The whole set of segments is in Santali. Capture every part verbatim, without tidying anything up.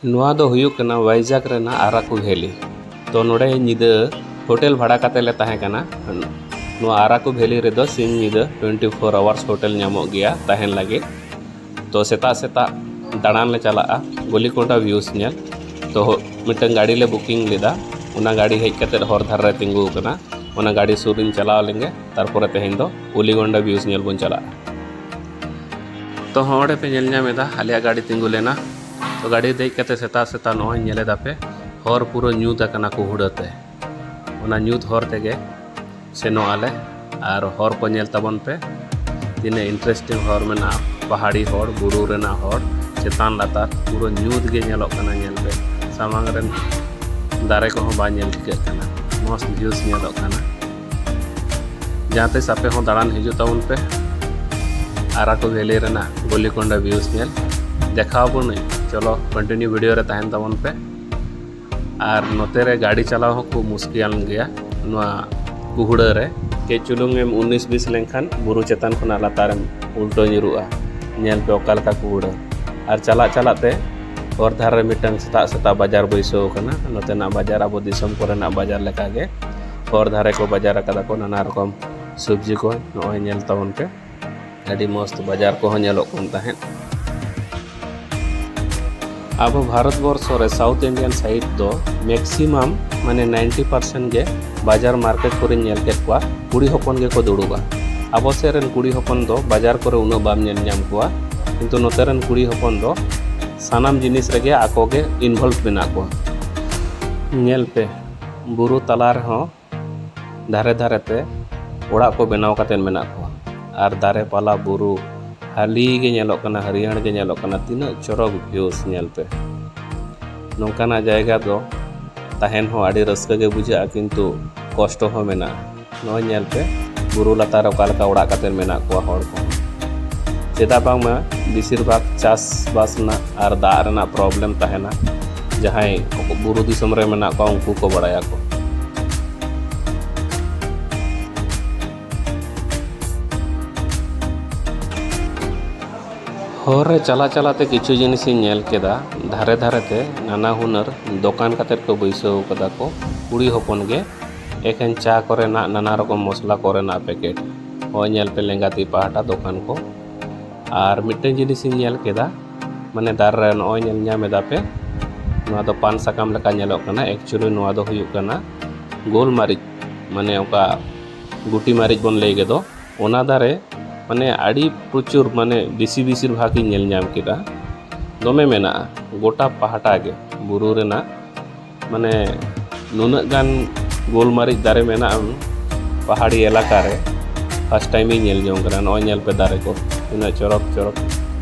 ᱱᱚᱣᱟ ᱫᱚ ᱦᱩᱭᱩᱜ ᱠᱟᱱᱟ ᱵᱷᱟᱭᱡᱟᱜᱽ ᱨᱮᱱᱟᱜ ᱟᱨᱟᱠᱩ ᱵᱷᱮᱞᱤ᱾ ᱛᱚ ᱱᱚᱰᱮ ᱧᱤᱫᱟᱹ ᱦᱳᱴᱮᱞ ᱵᱷᱟᱲᱟ ᱠᱟᱛᱮ ᱞᱮ ᱛᱟᱦᱮᱸ ᱠᱟᱱᱟ᱾ ᱱᱚᱣᱟ ᱟᱨᱟᱠᱩ ᱵᱷᱮᱞᱤ ᱨᱮᱫᱚ ᱥᱤᱧ ᱧᱤᱫᱟᱹ twenty four hours ᱦᱳᱴᱮᱞ ᱧᱟᱢᱚᱜ ᱜᱮᱭᱟ ᱛᱟᱦᱮᱱ ᱞᱟᱹᱜᱤᱫ᱾ ᱛᱚ ᱥᱮᱛᱟᱜ ᱥᱮᱛᱟᱜ ᱫᱟᱬᱟᱱ ᱞᱮ ᱪᱟᱞᱟᱜᱼᱟ ᱜᱚᱞᱤᱠᱚᱱᱰᱟ ᱵᱷᱤᱭᱩᱥ ᱧᱮᱞ᱾ ᱛᱚ ᱦᱳ-, ᱢᱤᱫᱴᱟᱝ ᱜᱟᱹᱰᱤ ᱞᱮ ᱵᱩᱠᱤᱝ ᱞᱮᱫᱟ᱾ ᱚᱱᱟ ᱜᱟᱹᱰᱤ ᱦᱮᱡ ᱠᱟᱛᱮ ᱦᱚᱨ ᱫᱷᱟᱨᱮ ᱨᱮ ᱛᱤᱸᱜᱩ ᱟᱠᱟᱱᱟ᱾ ᱚᱱᱟ ᱜᱟᱹᱰᱤ ᱥᱩᱨ ᱨᱤᱧ ᱪᱟᱞᱟᱣ ᱞᱮᱱᱜᱮ, ᱛᱟᱨᱯᱚᱨᱮ ᱛᱮᱦᱮᱧ ᱫᱚ ᱜᱚᱞᱤᱠᱚᱱᱰᱟ ᱵᱷᱤᱭᱩᱥ ᱧᱮᱞ ᱵᱚᱱ ᱪᱟᱞᱟᱜᱼᱟ᱾ ᱛᱚ ᱦᱚᱸ ᱚᱸᱰᱮ ᱯᱮ ᱧᱮᱞ ᱧᱟᱢ ᱮᱫᱟ ᱟᱞᱮᱭᱟᱜ ᱜᱟᱹᱰᱤ ᱛᱤᱸᱜᱩ ᱞᱮᱱᱟ᱾ ᱛᱚ ᱜᱟᱹᱰᱤ ᱫᱮᱡ ᱠᱟᱛᱮ ᱥᱮᱛᱟᱜ ᱥᱮᱛᱟᱜ ᱱᱚᱜᱼᱚᱭ ᱧᱮᱞ ᱮᱫᱟ ᱯᱮ, ᱦᱚᱨ ᱯᱩᱨᱟᱹ ᱧᱩᱛ ᱟᱠᱟᱱᱟ ᱠᱩᱦᱩᱲᱟᱹ ᱛᱮ᱾ ᱚᱱᱟ ᱧᱩᱛ ᱦᱚᱨ ᱛᱮᱜᱮ ᱥᱮᱱᱚᱜ ᱟᱞᱮ᱾ ᱟᱨ ᱦᱚᱨ ᱠᱚ ᱧᱮᱞ ᱛᱟᱵᱚᱱ ᱯᱮ, ᱛᱤᱱᱟᱹᱜ interesting ᱦᱚᱨ ᱢᱮᱱᱟᱜᱼᱟ᱾ ᱯᱟᱦᱟᱲᱤ ᱦᱚᱨ, ᱵᱩᱨᱩ ᱨᱮᱱᱟᱜ ᱦᱚᱨ, ᱪᱮᱛᱟᱱ ᱞᱟᱛᱟᱨ ᱯᱩᱨᱟᱹ ᱧᱩᱛ ᱜᱮ ᱧᱮᱞᱚᱜ ᱠᱟᱱᱟ᱾ ᱧᱮᱞ ᱯᱮ, ᱥᱟᱢᱟᱝ ᱨᱮᱱ ᱫᱟᱨᱮ ᱠᱚᱦᱚᱸ ᱵᱟᱝ ᱧᱮᱞ ᱴᱷᱤᱠᱟᱹᱜ ᱠᱟᱱᱟ᱾ ᱢᱚᱡᱽ ᱵᱷᱤᱭᱩᱥ ᱧᱮᱞᱚᱜ ᱠᱟᱱᱟ᱾ ᱡᱟᱦᱟᱸ ᱛᱤᱥ ᱟᱯᱮ ᱦᱚᱸ ᱫᱟᱬᱟᱱ ᱦᱤᱡᱩᱜ ᱛᱟᱵᱚᱱ ᱯᱮ ᱟᱨᱟᱠᱩ ᱵᱷᱮᱞᱤ ᱨᱮᱱᱟᱜ ᱜᱚᱞᱤᱠᱚᱱᱰᱟ ᱵᱷᱤᱭᱩᱥ ᱧᱮᱞ᱾ ᱫᱮᱠᱷᱟᱣ ᱵᱚᱱᱟᱹᱧ, ᱪᱚᱞᱚ continue video ᱨᱮ ᱛᱟᱦᱮᱱ ᱛᱟᱵᱚᱱ ᱯᱮ᱾ ᱟᱨ ᱱᱚᱛᱮ ᱨᱮ ᱜᱟᱹᱰᱤ ᱪᱟᱞᱟᱣ ᱦᱚᱸ ᱠᱷᱩᱵ ᱢᱩᱥᱠᱤᱞ ᱜᱮᱭᱟ ᱱᱚᱣᱟ ᱠᱩᱦᱩᱲᱟᱹ ᱨᱮ᱾ ᱠᱟᱹᱡ ᱪᱩᱞᱩᱝ ᱮᱢ ᱩᱱᱤᱥ ᱵᱤᱥ ᱞᱮᱱᱠᱷᱟᱱ ᱵᱩᱨᱩ ᱪᱮᱛᱟᱱ ᱠᱷᱚᱱᱟᱜ ᱞᱟᱛᱟᱨᱮᱢ ᱩᱞᱴᱟᱹ ᱧᱩᱨᱩᱜᱼᱟ᱾ ᱧᱮᱞ ᱯᱮ ᱚᱠᱟ ᱞᱮᱠᱟ ᱠᱩᱦᱩᱲᱟᱹ᱾ ᱟᱨ ᱪᱟᱞᱟᱜ ᱪᱟᱞᱟᱜ ᱛᱮ ᱦᱚᱨ ᱫᱷᱟᱨᱮ ᱨᱮ ᱢᱤᱫᱴᱟᱝ ᱥᱮᱛᱟᱜ ᱥᱮᱛᱟᱜ ᱵᱟᱡᱟᱨ ᱵᱟᱹᱭᱥᱟᱹᱣ ᱟᱠᱟᱱᱟ᱾ ᱱᱚᱛᱮᱱᱟᱜ ᱵᱟᱡᱟᱨ ᱟᱵᱚ ᱫᱤᱥᱚᱢ ᱠᱚᱨᱮᱱᱟᱜ ᱵᱟᱡᱟᱨ ᱞᱮᱠᱟᱜᱮ ᱦᱚᱨ ᱫᱷᱟᱨᱮ ᱠᱚ ᱵᱟᱡᱟᱨ ᱟᱠᱟᱫᱟ ᱠᱚ ᱱᱟᱱᱟ ᱨᱚᱠᱚᱢ ᱥᱚᱵᱽᱡᱤ ᱠᱚ᱾ ᱱᱚᱜᱼᱚᱭ ᱧᱮᱞ ᱛᱟᱵᱚᱱ ᱯᱮ, ᱟᱹᱰᱤ ᱢᱚᱥᱛ ᱵᱟᱡᱟᱨ ᱠᱚᱦᱚᱸ ᱧᱮᱞᱚᱜ ᱠᱟᱱ ᱛᱟᱦᱮᱸᱫ᱾ ᱟᱵᱚ ᱵᱷᱟᱨᱚᱛ ᱵᱚᱨᱥᱚ ᱨᱮ South Indian side ᱫᱚ maximum ᱢᱟᱱᱮ ninety percent ᱜᱮ ᱵᱟᱡᱟᱨ ᱢᱟᱨᱠᱮᱴ ᱠᱚᱨᱮᱧ ᱧᱮᱞ ᱠᱮᱫ ᱠᱚᱣᱟ ᱠᱩᱲᱤ ᱦᱚᱯᱚᱱ ᱜᱮᱠᱚ ᱫᱩᱲᱩᱵᱼᱟ᱾ ᱟᱵᱚ ᱥᱮᱫ ᱨᱮᱱ ᱠᱩᱲᱤ ᱦᱚᱯᱚᱱ ᱫᱚ ᱵᱟᱡᱟᱨ ᱠᱚᱨᱮ ᱩᱱᱟᱹᱜ ᱵᱟᱢ ᱧᱮᱞ ᱧᱟᱢ ᱠᱚᱣᱟ, ᱠᱤᱱᱛᱩ ᱱᱚᱛᱮ ᱨᱮᱱ ᱠᱩᱲᱤ ᱦᱚᱯᱚᱱ ᱫᱚ ᱥᱟᱱᱟᱢ ᱡᱤᱱᱤᱥ ᱨᱮᱜᱮ ᱟᱠᱚ ᱜᱮ involved ᱢᱮᱱᱟᱜ ᱠᱚᱣᱟ᱾ ᱧᱮᱞ ᱯᱮ, ᱵᱩᱨᱩ ᱛᱟᱞᱟ ᱨᱮᱦᱚᱸ ᱫᱷᱟᱨᱮ ᱫᱷᱟᱨᱮ ᱛᱮ ᱚᱲᱟᱜ ᱠᱚ ᱵᱮᱱᱟᱣ ᱠᱟᱛᱮ ᱢᱮᱱᱟᱜ ᱠᱚᱣᱟ᱾ ᱟᱨ ᱫᱟᱨᱮ ᱯᱟᱞᱟ ᱵᱩᱨᱩ ᱦᱟᱹᱞᱤ ᱜᱮ ᱧᱮᱞᱚᱜ ᱠᱟᱱᱟ, ᱦᱟᱹᱨᱭᱟᱹᱲ ᱜᱮ ᱧᱮᱞᱚᱜ ᱠᱟᱱᱟ᱾ ᱛᱤᱱᱟᱹᱜ ᱪᱚᱨᱚᱠ ᱵᱷᱤᱭᱩᱥ ᱧᱮᱞ ᱯᱮ᱾ ᱱᱚᱝᱠᱟᱱᱟᱜ ᱡᱟᱭᱜᱟ ᱫᱚ ᱛᱟᱦᱮᱱ ᱦᱚᱸ ᱟᱹᱰᱤ ᱨᱟᱹᱥᱠᱟᱹ ᱜᱮ ᱵᱩᱡᱷᱟᱹᱜᱼᱟ, ᱠᱤᱱᱛᱩ ᱠᱚᱥᱴᱚ ᱦᱚᱸ ᱢᱮᱱᱟᱜᱼᱟ᱾ ᱱᱚᱜᱼᱚᱭ ᱧᱮᱞ ᱯᱮ, ᱵᱩᱨᱩ ᱞᱟᱛᱟᱨ ᱨᱮ ᱚᱠᱟ ᱞᱮᱠᱟ ᱚᱲᱟᱜ ᱠᱟᱛᱮ ᱢᱮᱱᱟᱜ ᱠᱚᱣᱟ ᱦᱚᱲ ᱠᱚ᱾ ᱪᱮᱫᱟᱜ ᱵᱟᱝᱢᱟ ᱵᱮᱥᱤᱨ ᱵᱷᱟᱜᱽ ᱪᱟᱥᱵᱟᱥ ᱨᱮᱱᱟᱜ ᱟᱨ ᱫᱟᱜ ᱨᱮᱱᱟᱜ problem ᱛᱟᱦᱮᱱᱟ᱾ ᱡᱟᱦᱟᱸᱭ ᱵᱩᱨᱩ ᱫᱤᱥᱚᱢ ᱨᱮ ᱢᱮᱱᱟᱜ ᱠᱚᱣᱟ, ᱩᱱᱠᱩ ᱠᱚ ᱵᱟᱲᱟᱭᱟᱠᱚ᱾ ᱥᱚᱦᱚᱨ ᱨᱮ ᱪᱟᱞᱟᱜ ᱪᱟᱞᱟᱜ ᱛᱮ ᱠᱤᱪᱷᱩ ᱡᱤᱱᱤᱥᱤᱧ ᱧᱮᱞ ᱠᱮᱫᱟ, ᱫᱷᱟᱨᱮ ᱫᱷᱟᱨᱮ ᱛᱮ ᱱᱟᱱᱟ ᱦᱩᱱᱟᱹᱨ ᱫᱚᱠᱟᱱ ᱠᱟᱛᱮᱫ ᱠᱚ ᱵᱟᱹᱭᱥᱟᱹᱣ ᱠᱟᱫᱟ ᱠᱚ᱾ ᱠᱩᱲᱤ ᱦᱚᱯᱚᱱ ᱜᱮ ᱮᱠᱷᱮᱱ ᱪᱟ ᱠᱚᱨᱮᱱᱟᱜ, ᱱᱟᱱᱟ ᱨᱚᱠᱚᱢ ᱢᱚᱥᱞᱟ ᱠᱚᱨᱮᱱᱟᱜ ᱯᱮᱠᱮᱴ᱾ ᱦᱚᱸᱜᱼᱚᱭ ᱧᱮᱞ ᱯᱮ, ᱞᱮᱸᱜᱟ ᱛᱤ ᱯᱟᱦᱴᱟ ᱫᱚᱠᱟᱱ ᱠᱚ᱾ ᱟᱨ ᱢᱤᱫᱴᱮᱱ ᱡᱤᱱᱤᱥᱤᱧ ᱧᱮᱞ ᱠᱮᱫᱟ, ᱢᱟᱱᱮ ᱫᱟᱨᱮ ᱨᱮ ᱱᱚᱜᱼᱚᱭ ᱧᱮᱞ ᱧᱟᱢ ᱮᱫᱟ ᱯᱮ, ᱱᱚᱣᱟ ᱫᱚ ᱯᱟᱱ ᱥᱟᱠᱟᱢ ᱞᱮᱠᱟ ᱧᱮᱞᱚᱜ ᱠᱟᱱᱟ᱾ Actually ᱱᱚᱣᱟ ᱫᱚ ᱦᱩᱭᱩᱜ ᱠᱟᱱᱟ ᱜᱳᱞ ᱢᱟᱹᱨᱤᱪ, ᱢᱟᱱᱮ ᱚᱱᱠᱟ ᱜᱩᱴᱤ ᱢᱟᱹᱨᱤᱪ ᱵᱚᱱ ᱞᱟᱹᱭ ᱜᱮᱫᱚ, ᱚᱱᱟ ᱫᱟᱨᱮ᱾ ᱢᱟᱱᱮ ᱟᱹᱰᱤ ᱯᱨᱚᱪᱩᱨ, ᱢᱟᱱᱮ ᱵᱮᱥᱤ ᱵᱮᱥᱤᱨ ᱵᱷᱟᱜᱽ ᱤᱧ ᱧᱮᱞ ᱧᱟᱢ ᱠᱮᱫᱟ, ᱫᱚᱢᱮ ᱢᱮᱱᱟᱜᱼᱟ ᱜᱚᱴᱟ ᱯᱟᱦᱴᱟ ᱜᱮ ᱵᱩᱨᱩ ᱨᱮᱱᱟᱜ᱾ ᱢᱟᱱᱮ ᱱᱩᱱᱟᱹᱜ ᱜᱟᱱ ᱜᱳᱞ ᱢᱟᱹᱨᱤᱪ ᱫᱟᱨᱮ ᱢᱮᱱᱟᱜᱼᱟ ᱯᱟᱦᱟᱲᱤ ᱮᱞᱟᱠᱟ ᱨᱮ᱾ First time ᱤᱧ ᱧᱮᱞ ᱡᱚᱝ ᱠᱟᱱᱟ᱾ ᱱᱚᱜᱼᱚᱭ ᱧᱮᱞ ᱯᱮ ᱫᱟᱨᱮ ᱠᱚ, ᱛᱤᱱᱟᱹᱜ ᱪᱚᱨᱚᱠ ᱪᱚᱨᱚᱠ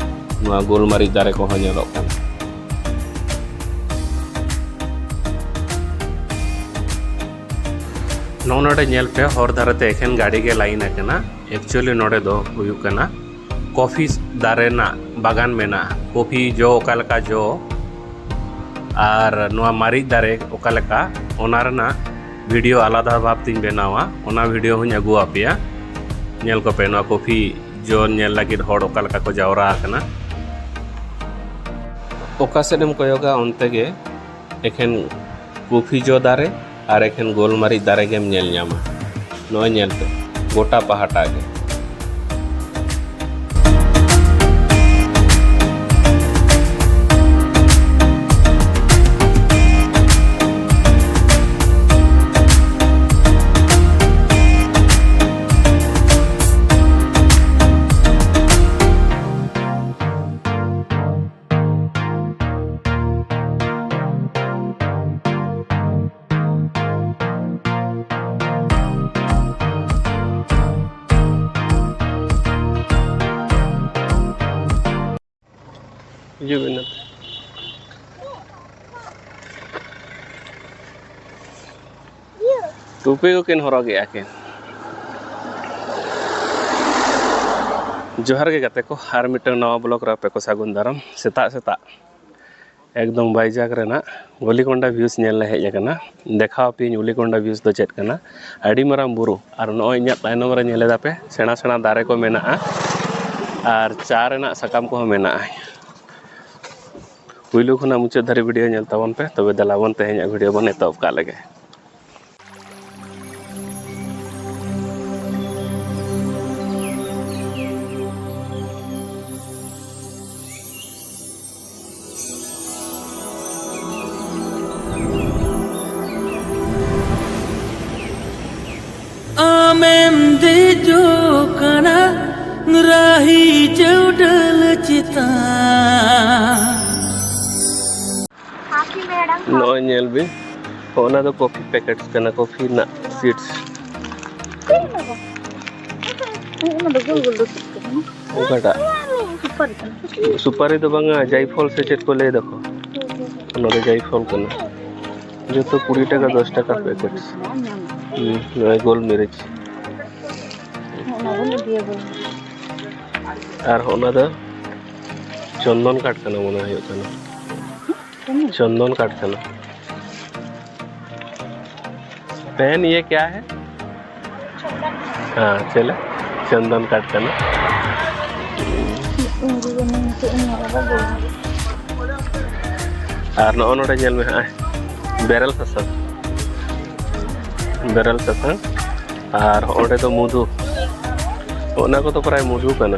ᱱᱚᱣᱟ ᱜᱳᱞ ᱢᱟᱹᱨᱤᱪ ᱫᱟᱨᱮ ᱠᱚᱦᱚᱸ ᱧᱮᱞᱚᱜ ᱠᱟᱱᱟ᱾ ᱱᱚᱜᱼᱚ ᱱᱚᱰᱮ ᱧᱮᱞ ᱯᱮ, ᱦᱚᱨ ᱫᱷᱟᱨᱮ ᱛᱮ ᱮᱠᱷᱮᱱ ᱜᱟᱹᱰᱤ ᱜᱮ ᱞᱟᱭᱤᱱ ᱟᱠᱟᱱᱟ᱾ Actually ᱱᱚᱰᱮ ᱫᱚ ᱦᱩᱭᱩᱜ ᱠᱟᱱᱟ ᱠᱚᱯᱷᱤ ᱫᱟᱨᱮ ᱨᱮᱱᱟᱜ ᱵᱟᱜᱟᱱ ᱢᱮᱱᱟᱜᱼᱟ᱾ ᱠᱚᱯᱷᱤ ᱡᱚ ᱚᱠᱟ ᱞᱮᱠᱟ ᱡᱚ ᱟᱨ ᱱᱚᱣᱟ ᱢᱟᱹᱨᱤᱪ ᱫᱟᱨᱮ ᱚᱠᱟ ᱞᱮᱠᱟ, ᱚᱱᱟ ᱨᱮᱱᱟᱜ ᱵᱷᱤᱰᱤᱭᱳ ᱟᱞᱟᱫᱟ ᱵᱷᱟᱵᱽ ᱛᱤᱧ ᱵᱮᱱᱟᱣᱟ᱾ ᱚᱱᱟ ᱵᱷᱤᱰᱤᱭᱳ ᱦᱚᱸᱧ ᱟᱹᱜᱩ ᱟᱯᱮᱭᱟ᱾ ᱧᱮᱞ ᱠᱚᱯᱮ, ᱱᱚᱣᱟ ᱠᱚᱯᱷᱤ ᱡᱚ ᱧᱮᱞ ᱞᱟᱹᱜᱤᱫ ᱦᱚᱲ ᱚᱠᱟ ᱞᱮᱠᱟ ᱠᱚ ᱡᱟᱣᱨᱟ ᱟᱠᱟᱱᱟ᱾ ᱚᱠᱟ ᱥᱮᱫ ᱮᱢ ᱠᱚᱭᱚᱜᱟ, ᱚᱱᱛᱮ ᱜᱮ ᱮᱠᱷᱮᱱ ᱠᱚᱯᱷᱤ ᱡᱚ ᱫᱟᱨᱮ ᱟᱨ ᱮᱠᱷᱮᱱ ᱜᱳᱞ ᱢᱟᱹᱨᱤᱪ ᱫᱟᱨᱮ ᱜᱮᱢ ᱧᱮᱞ ᱧᱟᱢᱟ᱾ ᱱᱚᱜᱼᱚᱭ ᱧᱮᱞ ᱯᱮ, ᱜᱚᱴᱟ ᱯᱟᱦᱴᱟ ᱜᱮ᱾ ᱦᱤᱡᱩᱜ ᱵᱤᱱ ᱱᱚᱛᱮ᱾ ᱴᱩᱯᱤ ᱠᱚᱠᱤᱱ ᱦᱚᱨᱚᱜᱮᱜᱼᱟ ᱠᱤᱱ᱾ ᱡᱚᱦᱟᱨ ᱜᱮ ᱜᱟᱛᱮ ᱠᱚ, ᱟᱨ ᱢᱤᱫᱴᱟᱝ ᱱᱟᱣᱟ ᱵᱞᱚᱜ ᱨᱮ ᱟᱯᱮ ᱠᱚ ᱥᱟᱹᱜᱩᱱ ᱫᱟᱨᱟᱢ᱾ ᱥᱮᱛᱟᱜ ᱥᱮᱛᱟᱜ ᱮᱠᱫᱚᱢ ᱵᱟᱭᱡᱟᱠ ᱨᱮᱱᱟᱜ ᱩᱞᱤᱠᱚᱱᱰᱟ ᱵᱷᱤᱭᱩᱥ ᱧᱮᱞ ᱞᱮ ᱦᱮᱡ ᱟᱠᱟᱱᱟ᱾ ᱫᱮᱠᱷᱟᱣ ᱟᱯᱮᱭᱟᱹᱧ ᱩᱞᱤᱠᱚᱱᱰᱟ ᱵᱷᱤᱭᱩᱥ ᱫᱚ ᱪᱮᱫ ᱠᱟᱱᱟ᱾ ᱟᱹᱰᱤ ᱢᱟᱨᱟᱝ ᱵᱩᱨᱩ, ᱟᱨ ᱱᱚᱜᱼᱚᱭ ᱤᱧᱟᱹᱜ ᱛᱟᱭᱱᱚᱢ ᱨᱮ ᱧᱮᱞ ᱮᱫᱟ ᱯᱮ, ᱥᱮᱬᱟ ᱥᱮᱬᱟ ᱫᱟᱨᱮ ᱠᱚ ᱢᱮᱱᱟᱜᱼᱟ᱾ ᱟᱨ ᱪᱟ ᱨᱮᱱᱟᱜ ᱥᱟᱠᱟᱢ ᱠᱚᱦᱚᱸ ᱢᱮᱱᱟᱜᱼᱟ᱾ ᱯᱩᱭᱞᱩ ᱠᱷᱚᱱᱟᱜ ᱢᱩᱪᱟᱹᱫ ᱫᱷᱟᱹᱨᱤᱡ ᱵᱷᱤᱰᱤᱭᱳ ᱧᱮᱞ ᱛᱟᱵᱚᱱ ᱯᱮ, ᱛᱚᱵᱮ ᱫᱮᱞᱟ ᱵᱚᱱ ᱛᱮᱦᱮᱧᱟᱜ ᱵᱷᱤᱰᱤᱭᱳ ᱵᱚᱱ ᱮᱛᱚᱦᱚᱵ ᱠᱟᱜ ᱞᱮᱜᱮ᱾ ᱟᱢᱮᱢ ᱫᱮᱡᱚᱜ ᱠᱟᱱᱟ ᱨᱟᱦᱤ ᱪᱟᱹᱣᱰᱟᱹᱞ ᱪᱮᱛᱟᱱ᱾ ᱱᱚᱜᱼᱚᱭ ᱧᱮᱞ ᱵᱤᱱ, ᱚᱱᱟ ᱫᱚ ᱠᱚᱯᱷᱤ ᱯᱮᱠᱮᱴᱥ ᱠᱟᱱᱟ, ᱠᱚᱯᱷᱤ ᱨᱮᱱᱟᱜ ᱥᱤᱰᱥ᱾ ᱚᱱᱟ ᱫᱚ ᱜᱳᱞ ᱜᱳᱞ ᱫᱚ ᱪᱮᱫ ᱠᱟᱱᱟ? ᱚᱠᱟᱴᱟᱜ? ᱥᱩᱯᱟᱨᱤ ᱠᱟᱱᱟ᱾ ᱥᱩᱯᱟᱨᱤ ᱫᱚ ᱵᱟᱝᱟ, ᱡᱟᱭᱯᱷᱚᱞ ᱥᱮ ᱪᱮᱫ ᱠᱚ ᱞᱟᱹᱭ ᱫᱟᱠᱚ, ᱚᱱᱟ ᱫᱚ ᱡᱟᱭᱯᱷᱚᱞ ᱠᱟᱱᱟ᱾ ᱡᱚᱛᱚ ᱠᱩᱲᱤ ᱴᱟᱠᱟ, ᱫᱚᱥ ᱴᱟᱠᱟ ᱯᱮᱠᱮᱴ᱾ ᱦᱩᱸ, ᱱᱚᱜᱼᱚᱭ ᱜᱳᱞᱢᱚᱨᱤᱪ᱾ ᱚᱱᱟ ᱵᱚᱱ ᱤᱫᱤᱭᱟ ᱵᱚᱞᱮ᱾ ᱟᱨ ᱚᱱᱟ ᱫᱚ ᱪᱚᱱᱫᱚᱱ ᱠᱟᱴ ᱠᱟᱱᱟ ᱢᱚᱱᱮ ᱦᱩᱭᱩᱜ ᱠᱟᱱᱟ᱾ ᱪᱚᱱᱫᱚᱱ ᱠᱟᱴ ᱠᱟᱱᱟ᱾ पहन ये क्या है? हाँ, चले, ᱪᱚᱱᱫᱚᱱ ᱠᱟᱴ ᱠᱟᱱᱟ᱾ ᱟᱨ ᱱᱚᱜᱼᱚ ᱱᱚᱰᱮ ᱧᱮᱞ ᱢᱮ ᱦᱟᱸᱜ, ᱵᱮᱨᱮᱞ ᱥᱟᱥᱟᱝ, ᱵᱮᱨᱮᱞ ᱥᱟᱥᱟᱝ᱾ ᱟᱨ ᱚᱸᱰᱮ ᱫᱚ ᱢᱚᱫᱷᱩ, ᱚᱱᱟ ᱠᱚᱫᱚ ᱯᱨᱟᱭ ᱢᱚᱫᱷᱩ ᱠᱟᱱᱟ᱾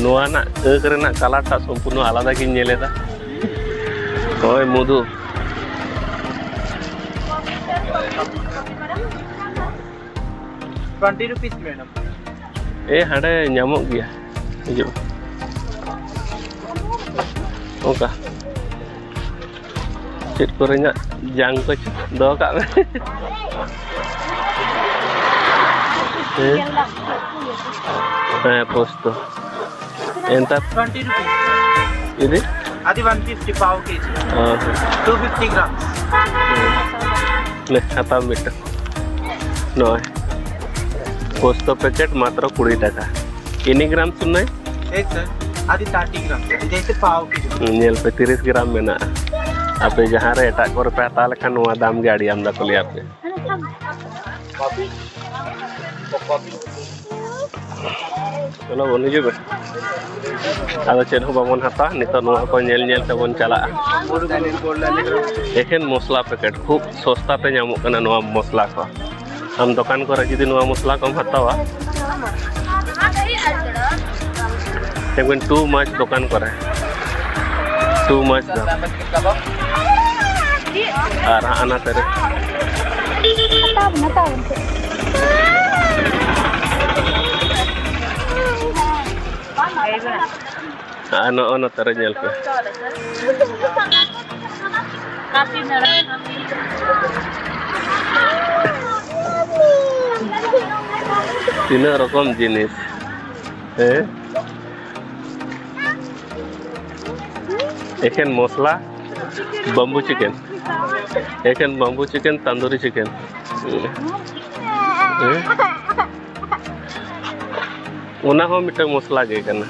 ᱱᱚᱣᱟ ᱨᱮᱱᱟᱜ ᱟᱹᱠ ᱨᱮᱱᱟᱜ ᱠᱟᱞᱟᱨ ᱴᱟᱜ ᱥᱚᱢᱯᱩᱨᱱᱚ ᱟᱞᱟᱫᱟ ᱜᱤᱧ ᱧᱮᱞ ᱮᱫᱟ᱾ ᱱᱚᱜᱼᱚᱭ ᱢᱚᱫᱷᱩ᱾ Twenty rupees madam. ᱮ, ᱦᱟᱸᱰᱮ ᱧᱟᱢᱚᱜ ᱜᱮᱭᱟ, ᱦᱤᱡᱩᱜ ᱢᱮ᱾ ᱚᱱᱠᱟ ᱪᱮᱫ ᱠᱚᱨᱮᱱᱟᱜ ᱡᱟᱝ ᱠᱚ ᱫᱚᱦᱚ ᱠᱟᱜ ᱢᱮ᱾ ᱦᱮᱸ? ᱦᱮᱸ, ᱯᱳᱥᱛᱚ᱾ ᱮᱱᱛᱟ ᱴᱩᱭᱮᱱᱴᱤ ᱨᱩᱯᱤᱥ᱾ ᱤᱫᱤ? ᱟᱫᱤ ᱚᱣᱟᱱ ᱯᱷᱤᱯᱴᱤ ᱯᱟᱣ ᱠᱮᱡᱤ᱾ ᱚ᱾ ᱴᱩ ᱯᱷᱤᱯᱴᱤ ᱜᱨᱟᱢ᱾ ᱦᱮᱸ᱾ ᱞᱮ, ᱦᱟᱛᱟᱣ ᱢᱤᱫᱴᱟᱝ᱾ ᱱᱚᱜᱼᱚᱭ᱾ ᱯᱳᱥᱛᱚ ᱯᱮᱠᱮᱴ ᱢᱟᱛᱨᱚ ᱠᱩᱲᱤ ᱴᱟᱠᱟ᱾ ᱠᱤᱱᱤ ᱜᱨᱟᱢ ᱥᱩᱱᱟᱭ? ᱮᱭ ᱥᱟᱨ, ᱟᱫᱤ ᱛᱟᱨᱴᱤ ᱜᱨᱟᱢ᱾ ᱡᱮᱭᱥᱮ ᱯᱟᱣ ᱠᱮᱡᱤ᱾ ᱧᱮᱞ ᱯᱮ, ᱛᱤᱨᱤᱥ ᱜᱨᱟᱢ ᱢᱮᱱᱟᱜᱼᱟ᱾ ᱟᱯᱮ ᱡᱟᱦᱟᱸ ᱨᱮ ᱮᱴᱟᱜ ᱠᱚᱨᱮ ᱯᱮ ᱦᱟᱛᱟᱣ ᱞᱮᱠᱷᱟᱱ ᱱᱚᱣᱟ ᱫᱟᱢ ᱜᱮ ᱟᱹᱰᱤ ᱟᱢᱫᱟ ᱠᱚ ᱞᱟᱹᱭ ᱟᱯᱮ᱾ ᱪᱚᱞᱚ ᱵᱚᱱ ᱦᱤᱡᱩᱜ ᱢᱮ᱾ ᱟᱫᱚ ᱪᱮᱫ ᱦᱚᱸ ᱵᱟᱵᱚᱱ ᱦᱟᱛᱟᱣᱟ, ᱱᱤᱛᱚᱜ ᱱᱚᱣᱟ ᱠᱚ ᱧᱮᱞ ᱧᱮᱞ ᱛᱮᱵᱚᱱ ᱪᱟᱞᱟᱜᱼᱟ᱾ ᱮᱠᱷᱮᱱ ᱢᱚᱥᱞᱟ ᱯᱮᱠᱮᱴ, ᱠᱷᱩᱵ ᱥᱚᱥᱛᱟ ᱛᱮ ᱧᱟᱢᱚᱜ ᱠᱟᱱᱟ ᱱᱚᱣᱟ ᱢᱚᱥᱞᱟ ᱠᱚ᱾ ᱟᱢ ᱫᱚᱠᱟᱱ ᱠᱚᱨᱮ ᱡᱩᱫᱤ ᱱᱚᱣᱟ ᱢᱚᱥᱞᱟ ᱠᱚᱢ ᱦᱟᱛᱟᱣᱟ, even too much ᱫᱚᱠᱟᱱ ᱠᱚᱨᱮ, too much ᱫᱚ᱾ ᱟᱨ ᱦᱟᱱᱟ ᱛᱮᱨᱮ᱾ ᱦᱟᱛᱟᱣ ᱵᱚᱱ, ᱦᱟᱛᱟᱣ ᱵᱚᱱ᱾ ᱟᱨ ᱱᱚᱜᱼᱚ ᱱᱚᱛᱮ ᱨᱮ ᱧᱮᱞ ᱯᱮ᱾ ᱛᱤᱱᱟᱹᱜ ᱨᱚᱠᱚᱢ ᱡᱤᱱᱤᱥ, ᱦᱮᱸ? ᱮᱠᱷᱮᱱ ᱢᱚᱥᱞᱟ, ᱵᱟᱢᱵᱩ ᱪᱤᱠᱮᱱ, ᱮᱠᱷᱮᱱ ᱵᱟᱢᱵᱩ ᱪᱤᱠᱮᱱ, ᱛᱟᱱᱫᱩᱨᱤ ᱪᱤᱠᱮᱱ᱾ ᱦᱮᱸ? ᱚᱱᱟ ᱦᱚᱸ ᱢᱤᱫᱴᱟᱝ ᱢᱚᱥᱞᱟ ᱜᱮ ᱠᱟᱱᱟ᱾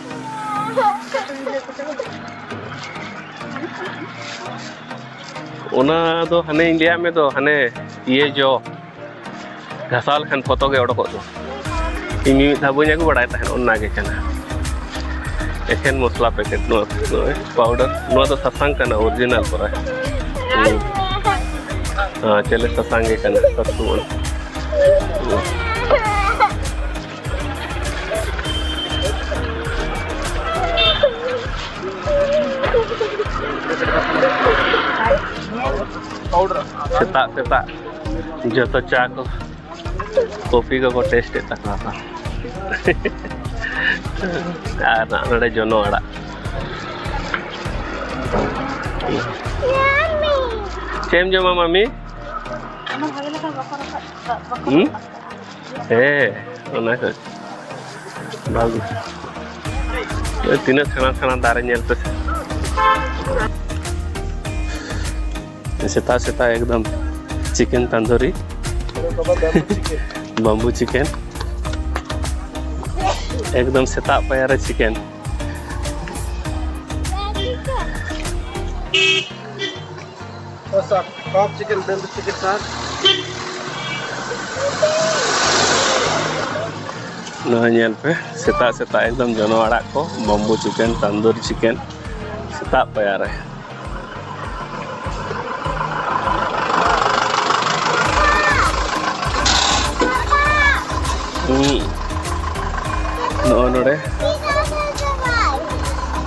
ᱚᱱᱟ ᱫᱚ ᱦᱟᱱᱮᱧ ᱞᱟᱹᱭᱟᱫ ᱢᱮ ᱫᱚ, ᱦᱟᱱᱮ ᱤᱭᱟᱹ ᱡᱚ, ᱜᱷᱟᱥᱟᱣ ᱞᱮᱠᱷᱟᱱ ᱯᱷᱚᱛᱚ ᱜᱮ ᱚᱰᱚᱠᱚᱜ ᱫᱚ᱾ ᱤᱧ ᱢᱤᱫ ᱫᱷᱟᱣ ᱵᱟᱹᱧ ᱟᱹᱜᱩ ᱵᱟᱲᱟᱭ ᱛᱟᱦᱮᱸᱫ, ᱚᱱᱟ ᱜᱮ ᱠᱟᱱᱟ᱾ ᱮᱠᱷᱮᱱ ᱢᱚᱥᱞᱟ ᱯᱮᱠᱮᱴ, ᱱᱚᱣᱟ, ᱱᱚᱜᱼᱚᱭ ᱯᱟᱣᱰᱟᱨ, ᱱᱚᱣᱟ ᱫᱚ ᱥᱟᱥᱟᱝ ᱠᱟᱱᱟ, ᱚᱨᱤᱡᱤᱱᱟᱞ ᱯᱩᱨᱟᱹ᱾ ᱦᱩᱸ᱾ ᱦᱮᱸ, ᱪᱮᱞᱮ ᱥᱟᱥᱟᱝ ᱜᱮ ᱠᱟᱱᱟ, ᱥᱟᱥᱩᱱ᱾ ᱥᱮᱛᱟᱜ ᱥᱮᱛᱟᱜ ᱡᱚᱛᱚ ᱪᱟ ᱠᱚ, ᱠᱚᱯᱷᱤ ᱠᱚᱠᱚ ᱴᱮᱥᱴ ᱮᱫ ᱛᱟᱠᱚᱣᱟ ᱠᱚ᱾ ᱟᱨ ᱱᱚᱰᱮ ᱡᱚᱱᱚ ᱟᱲᱟᱜ᱾ ᱪᱮᱫ ᱮᱢ ᱡᱚᱢᱟ, ᱢᱟᱢᱤ? ᱦᱩᱸ? ᱦᱮᱸ, ᱚᱱᱟ ᱠᱚ ᱵᱷᱟᱜᱮ᱾ ᱛᱤᱱᱟᱹᱜ ᱥᱮᱬᱟ ᱥᱮᱬᱟ ᱫᱟᱨᱮ ᱧᱮᱞ ᱯᱮᱥᱮ᱾ ᱥᱮᱛᱟᱜ ᱥᱮᱛᱟᱜ ᱮᱠᱫᱚᱢ ᱪᱤᱠᱮᱱ ᱛᱟᱱᱫᱩᱨᱤ᱾ Bamboo chicken. ᱮᱠᱫᱚᱢ ᱥᱮᱛᱟᱜ ᱯᱟᱭᱟᱨ ᱨᱮ chicken. What's up? Cobb chicken, bamboo chicken, sir. ᱱᱚᱣᱟ ᱧᱮᱞ ᱯᱮ, ᱥᱮᱛᱟᱜ ᱥᱮᱛᱟᱜ ᱮᱠᱫᱚᱢ ᱡᱚᱱᱚ ᱟᱲᱟᱜ ᱠᱚ, ᱵᱟᱢᱵᱩ ᱪᱤᱠᱮᱱ, ᱛᱟᱱᱫᱩᱨᱤ ᱪᱤᱠᱮᱱ, ᱥᱮᱛᱟᱜ ᱯᱟᱭᱟᱨ ᱨᱮ᱾ ᱦᱩᱸ᱾ ᱱᱚᱜᱼᱚ ᱱᱚᱰᱮ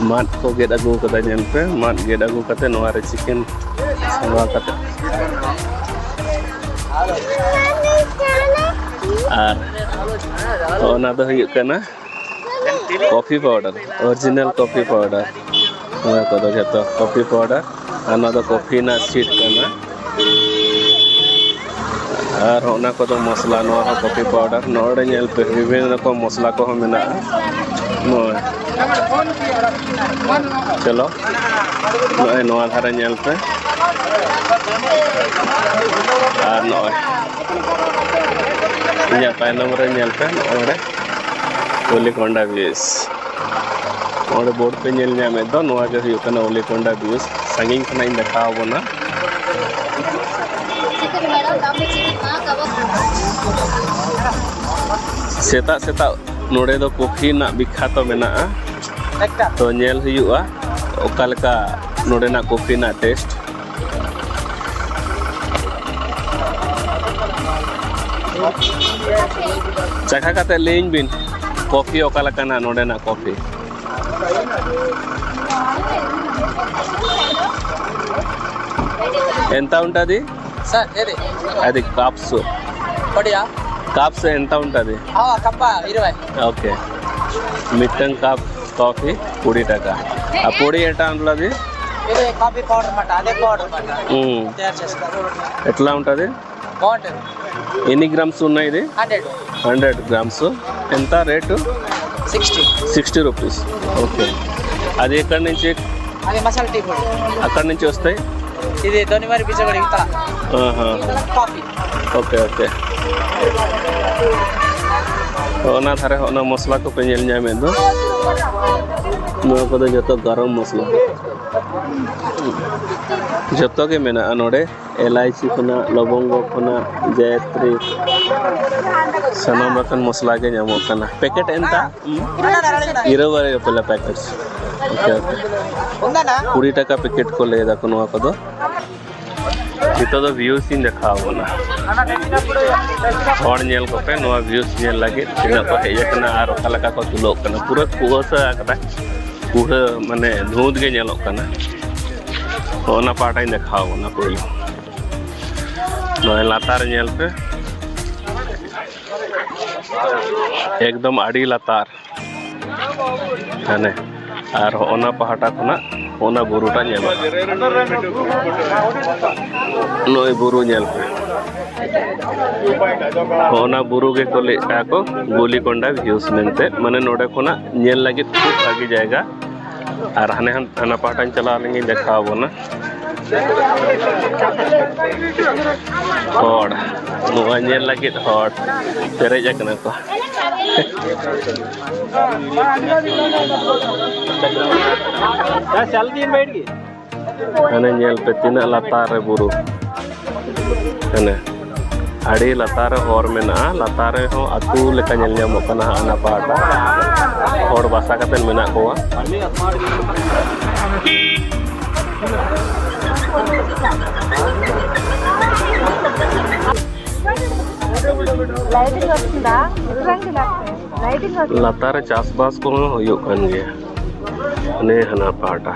ᱢᱟᱫ ᱠᱚ ᱜᱮᱫ ᱟᱹᱜᱩ ᱠᱟᱫᱟ, ᱧᱮᱞ ᱯᱮ, ᱢᱟᱫ ᱜᱮᱫ ᱟᱹᱜᱩ ᱠᱟᱛᱮ ᱱᱚᱣᱟ ᱨᱮ ᱪᱤᱠᱮᱱ ᱥᱟᱢᱵᱟᱣ ᱠᱟᱛᱮ᱾ ᱟᱨ ᱚᱱᱟ ᱫᱚ ᱦᱩᱭᱩᱜ ᱠᱟᱱᱟ coffee powder, original coffee powder. ᱱᱚᱣᱟ ᱠᱚᱫᱚ ᱡᱷᱚᱛᱚ ᱠᱚᱯᱷᱤ ᱯᱟᱣᱰᱟᱨ᱾ ᱟᱨ ᱱᱚᱣᱟ ᱫᱚ ᱠᱚᱯᱷᱤ ᱨᱮᱱᱟᱜ ᱥᱤᱰ ᱠᱟᱱᱟ᱾ ᱟᱨ ᱚᱱᱟ ᱠᱚᱫᱚ ᱢᱚᱥᱞᱟ, ᱱᱚᱣᱟ ᱦᱚᱸ ᱠᱚᱯᱷᱤ ᱯᱟᱣᱰᱟᱨ᱾ ᱱᱚᱰᱮ ᱧᱮᱞ ᱯᱮ, ᱵᱤᱵᱷᱤᱱᱱᱚ ᱨᱚᱠᱚᱢ ᱢᱚᱥᱞᱟ ᱠᱚᱦᱚᱸ ᱢᱮᱱᱟᱜᱼᱟ᱾ ᱱᱚᱜᱼᱚᱭ, ᱪᱚᱞᱚ, ᱱᱚᱜᱼᱚᱭ ᱱᱚᱣᱟ ᱫᱷᱟᱨᱮ ᱧᱮᱞ ᱯᱮ᱾ ᱟᱨ ᱱᱚᱜᱼᱚᱭ ᱤᱧᱟᱹᱜ ᱛᱟᱭᱱᱚᱢ ᱨᱮ ᱧᱮᱞ ᱯᱮ, ᱱᱚᱜᱼᱚᱭ ᱱᱚᱰᱮ ᱚᱞᱤᱠᱚᱱᱰᱟ ᱵᱤᱪ᱾ ᱱᱚᱰᱮ ᱵᱳᱨᱰ ᱯᱮ ᱧᱮᱞ ᱧᱟᱢᱮᱫ ᱫᱚ, ᱱᱚᱣᱟ ᱜᱮ ᱦᱩᱭᱩᱜ ᱠᱟᱱᱟ ᱚᱞᱤᱠᱚᱱᱰᱟ ᱵᱤᱪ᱾ ᱥᱟᱺᱜᱤᱧ ᱠᱷᱚᱱᱟᱜ ᱤᱧ ᱫᱮᱠᱷᱟᱣ ᱟᱵᱚᱱᱟ᱾ ᱥᱮᱛᱟᱜ ᱥᱮᱛᱟᱜ ᱱᱚᱰᱮ ᱫᱚ ᱠᱚᱯᱷᱤ ᱨᱮᱱᱟᱜ ᱵᱤᱠᱠᱷᱟᱛᱚ ᱢᱮᱱᱟᱜᱼᱟ᱾ ᱛᱚ, ᱧᱮᱞ ᱦᱩᱭᱩᱜᱼᱟ ᱚᱠᱟ ᱞᱮᱠᱟ ᱱᱚᱰᱮᱱᱟᱜ ᱠᱚᱯᱷᱤ ᱨᱮᱱᱟᱜ ᱴᱮᱥᱴ᱾ ᱪᱟᱠᱷᱟ ᱠᱟᱛᱮ ᱞᱟᱹᱭᱟᱹᱧ ᱵᱤᱱ, ᱠᱚᱯᱷᱤ ᱚᱠᱟ ᱞᱮᱠᱟᱱᱟ ᱱᱚᱰᱮᱱᱟᱜ ᱠᱚᱯᱷᱤ? ᱮᱱᱛᱟ ᱩᱱᱴᱟᱫᱤ? సార్, ఏది? అది కప్స్. పొడియా? కప్స్ ఎంత ఉంటుంది? ఆ, కప్ప ఇరవై. ఓకే. మిట్టన్ కప్ కాఫీ కుడి టకా. ఆ పొడి ఎట్లా ఉంటుంది? ఇది కాఫీ పౌడర్ అన్నమాట, అదే పౌడర్ అన్నమాట. మ్మ్. తయారు చేస్తారు. ఎట్లా ఉంటుంది? బాగుంటుంది. ఎన్ని గ్రామ్స్ ఉన్నాయి ఇది? హండ్రెడ్. Hundred grams. ఎంత rate? Sixty. Sixty rupees. Okay. అది ఎక్కడి నుంచి? అది మసాలా టీ పొడి. అక్కడి నుంచి వస్తాయి. ఇది దొన్నివారి బిచ్చగడి ఇవతల. ఆహా. కాఫీ. Okay, okay. ᱚᱱᱟ ᱫᱷᱟᱨᱮ ᱦᱚᱸ ᱚᱱᱟ ᱢᱚᱥᱞᱟ ᱠᱚᱯᱮ ᱧᱮᱞ ᱧᱟᱢᱮᱫ ᱫᱚ, ᱱᱚᱣᱟ ᱠᱚᱫᱚ ᱡᱚᱛᱚ ᱜᱟᱨᱚᱢ ᱢᱚᱥᱞᱟ, ᱡᱚᱛᱚ ᱜᱮ ᱢᱮᱱᱟᱜᱼᱟ ᱱᱚᱰᱮ᱾ ᱮᱞᱟᱭᱪᱤ ᱠᱷᱚᱱᱟᱜ, ᱞᱚᱵᱚᱝᱜᱚ ᱠᱷᱚᱱᱟᱜ, ᱡᱟᱭᱛᱨᱤ, ᱥᱟᱱᱟᱢ ᱞᱮᱠᱟᱱ ᱢᱚᱥᱞᱟ ᱜᱮ ᱧᱟᱢᱚᱜ ᱠᱟᱱᱟ᱾ ᱯᱮᱠᱮᱴ ᱮᱱᱛᱟ ᱤᱨᱟᱹ ᱵᱟᱨ ᱯᱮᱞᱟ ᱯᱮᱠᱮᱴ᱾ Okay, okay. ᱠᱩᱲᱤ ᱴᱟᱠᱟ ᱯᱮᱠᱮᱴ ᱠᱚ ᱞᱟᱹᱭ ᱫᱟᱠᱚ ᱱᱚᱣᱟ ᱠᱚᱫᱚ᱾ ᱱᱤᱛᱚᱜ ᱫᱚ ᱵᱷᱤᱭᱩᱥ ᱤᱧ ᱫᱮᱠᱷᱟᱣ ᱵᱚᱱᱟ᱾ ᱦᱚᱲ ᱧᱮᱞ ᱠᱚᱯᱮ, ᱱᱚᱣᱟ ᱵᱷᱤᱭᱩᱥ ᱧᱮᱞ ᱞᱟᱹᱜᱤᱫ ᱛᱤᱱᱟᱹᱜ ᱠᱚ ᱦᱮᱡ ᱟᱠᱟᱱᱟ ᱟᱨ ᱚᱠᱟ ᱞᱮᱠᱟ ᱠᱚ ᱛᱩᱞᱟᱹᱜ ᱠᱟᱱᱟ᱾ ᱯᱩᱨᱟᱹ ᱠᱩᱣᱟᱹᱥᱟ ᱟᱠᱟᱫᱟ, ᱯᱩᱨᱟᱹ ᱢᱟᱱᱮ ᱫᱷᱩᱸᱫ ᱜᱮ ᱧᱮᱞᱚᱜ ᱠᱟᱱᱟ᱾ ᱚᱱᱟ ᱯᱟᱦᱴᱟᱧ ᱫᱮᱠᱷᱟᱣ ᱵᱚᱱᱟ ᱯᱳᱭᱞᱳ᱾ ᱱᱚᱜᱼᱚᱭ ᱞᱟᱛᱟᱨ ᱧᱮᱞ ᱯᱮ, ᱮᱠᱫᱚᱢ ᱟᱹᱰᱤ ᱞᱟᱛᱟᱨ᱾ ᱦᱟᱱᱮ, ᱟᱨ ᱦᱚᱸᱜᱼᱚᱱᱟ ᱯᱟᱦᱴᱟ ᱠᱷᱚᱱᱟᱜ ᱚᱱᱟ ᱵᱩᱨᱩᱴᱟ ᱧᱮᱞᱚᱜᱼᱟ᱾ ᱱᱚᱜᱼᱚᱭ ᱵᱩᱨᱩ ᱧᱮᱞ ᱯᱮ᱾ ᱦᱚᱸᱜᱼᱚᱱᱟ ᱵᱩᱨᱩ ᱜᱮᱠᱚ ᱞᱟᱹᱭᱮᱫᱼᱟ ᱠᱚ ᱜᱩᱞᱤᱠᱚᱱᱰᱟ ᱵᱷᱤᱭᱩᱥ ᱢᱮᱱᱛᱮ, ᱢᱟᱱᱮ ᱱᱚᱰᱮ ᱠᱷᱚᱱᱟᱜ ᱧᱮᱞ ᱞᱟᱹᱜᱤᱫ ᱠᱷᱩᱵ ᱵᱷᱟᱹᱜᱤ ᱡᱟᱭᱜᱟ᱾ ᱟᱨ ᱦᱟᱱᱮ ᱦᱟᱱ-, ᱦᱟᱱᱟ ᱯᱟᱦᱴᱟᱧ ᱪᱟᱞᱟᱣ ᱞᱮᱱᱜᱤᱧ ᱫᱮᱠᱷᱟᱣ ᱟᱵᱚᱱᱟ᱾ ᱦᱚᱲ, ᱱᱚᱣᱟ ᱧᱮᱞ ᱞᱟᱹᱜᱤᱫ ᱦᱚᱲ ᱯᱮᱨᱮᱡ ᱟᱠᱟᱱᱟ ᱠᱚ᱾ ᱦᱟᱱᱮ ᱧᱮᱞ ᱯᱮ ᱛᱤᱱᱟᱹᱜ ᱞᱟᱛᱟᱨ ᱨᱮ ᱵᱩᱨᱩ᱾ ᱦᱟᱱᱮ ᱟᱹᱰᱤ ᱞᱟᱛᱟᱨ ᱨᱮ ᱦᱚᱨ ᱢᱮᱱᱟᱜᱼᱟ, ᱞᱟᱛᱟᱨ ᱨᱮᱦᱚᱸ ᱟᱹᱛᱩ ᱞᱮᱠᱟ ᱧᱮᱞ ᱧᱟᱢᱚᱜ ᱠᱟᱱᱟ ᱦᱟᱸᱜ ᱦᱟᱱᱟ ᱯᱟᱦᱴᱟ᱾ ᱦᱚᱲ ᱵᱟᱥᱟ ᱠᱟᱛᱮ ᱢᱮᱱᱟᱜ ᱠᱚᱣᱟ᱾ లైటింగ్ వస్తుందా? ఇటు రండి నాకు. లైటింగ్ వస్తుంది. ᱞᱟᱛᱟᱨ ᱨᱮ ᱪᱟᱥᱵᱟᱥ ᱠᱚᱦᱚᱸ ᱦᱩᱭᱩᱜ ᱠᱟᱱ ᱜᱮᱭᱟ, ᱦᱟᱱᱮ ᱦᱟᱱᱟ ᱯᱟᱦᱴᱟ᱾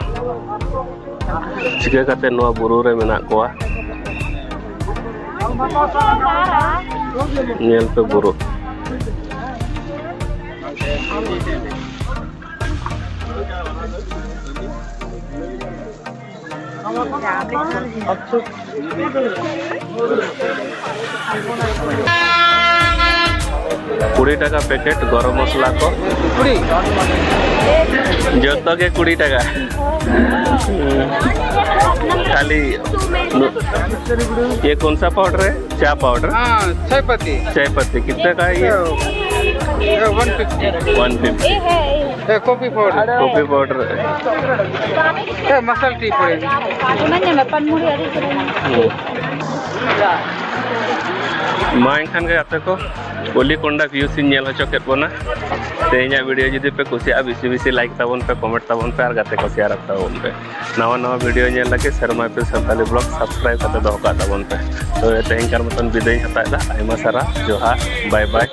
ᱪᱤᱠᱟᱹ ᱠᱟᱛᱮ ᱱᱚᱣᱟ ᱵᱩᱨᱩ ᱨᱮ ᱢᱮᱱᱟᱜ ᱠᱚᱣᱟ? ᱧᱮᱞ ᱯᱮ ᱵᱩᱨᱩ᱾ ᱠᱩᱲᱤ ᱴᱟᱠᱟ ᱯᱮᱠᱮᱴ ᱜᱚᱨᱚᱢ ᱢᱚᱥᱞᱟ ᱠᱚ᱾ ᱠᱩᱲᱤ? ᱡᱚᱛᱚ ᱜᱮ ᱠᱩᱲᱤ ᱴᱟᱠᱟ᱾ ᱠᱷᱟᱹᱞᱤ ᱱᱩ-, ये कौन सा पाउडर है? चाय पाउडर? हाँ, चाय पत्ती। चाय पत्ती कितने का है ये? तो, वन फिफ्टी। One fifty. ये है, ये। ये कॉफी पाउडर। Coffee powder. ये मसाला टी पड़ेगी। ᱚᱱᱟ ᱧᱟᱢᱟ, ᱯᱟᱱᱢᱩᱲᱤ ᱟᱹᱰᱤ ᱪᱮᱦᱨᱟ ᱧᱟᱢᱟ᱾ ᱢᱟ ᱮᱱᱠᱷᱟᱱ ᱜᱮ ᱜᱟᱛᱮ ᱠᱚ, ᱚᱞᱤᱠᱳᱱᱰᱟ ᱵᱷᱤᱭᱩ ᱥᱤᱧ ᱧᱮᱞ ᱦᱚᱪᱚ ᱠᱮᱫ ᱵᱚᱱᱟ᱾ ᱛᱮᱦᱮᱧᱟᱜ ᱵᱷᱤᱰᱤᱭᱳ ᱡᱩᱫᱤ ᱯᱮ ᱠᱩᱥᱤᱭᱟᱜᱼᱟ, ᱵᱮᱥᱤ ᱵᱮᱥᱤ ᱞᱟᱭᱤᱠ ᱛᱟᱵᱚᱱ ᱯᱮ, ᱠᱚᱢᱮᱱᱴ ᱛᱟᱵᱚᱱ ᱯᱮ ᱟᱨ ᱜᱟᱛᱮ ᱠᱚ ᱥᱮᱭᱟᱨ ᱟᱠᱚ ᱛᱟᱵᱚᱱ ᱯᱮ᱾ ᱱᱟᱣᱟ ᱱᱟᱣᱟ ᱵᱷᱤᱰᱤᱭᱳ ᱧᱮᱞ ᱞᱟᱹᱜᱤᱫ ᱥᱮᱨᱢᱟ F M Santali blog subscribe ᱠᱟᱛᱮ ᱫᱚᱦᱚ ᱠᱟᱜ ᱛᱟᱵᱚᱱ ᱯᱮ᱾ ᱛᱚᱵᱮ ᱛᱮᱦᱮᱧ ᱠᱟᱨ ᱢᱚᱛᱚᱱ ᱵᱤᱫᱟᱹᱭ ᱤᱧ ᱦᱟᱛᱟᱣ ᱮᱫᱟ᱾ ᱟᱭᱢᱟ ᱥᱟᱨᱦᱟᱣ, ᱡᱚᱦᱟᱨ, ᱵᱟᱭ ᱵᱟᱭ᱾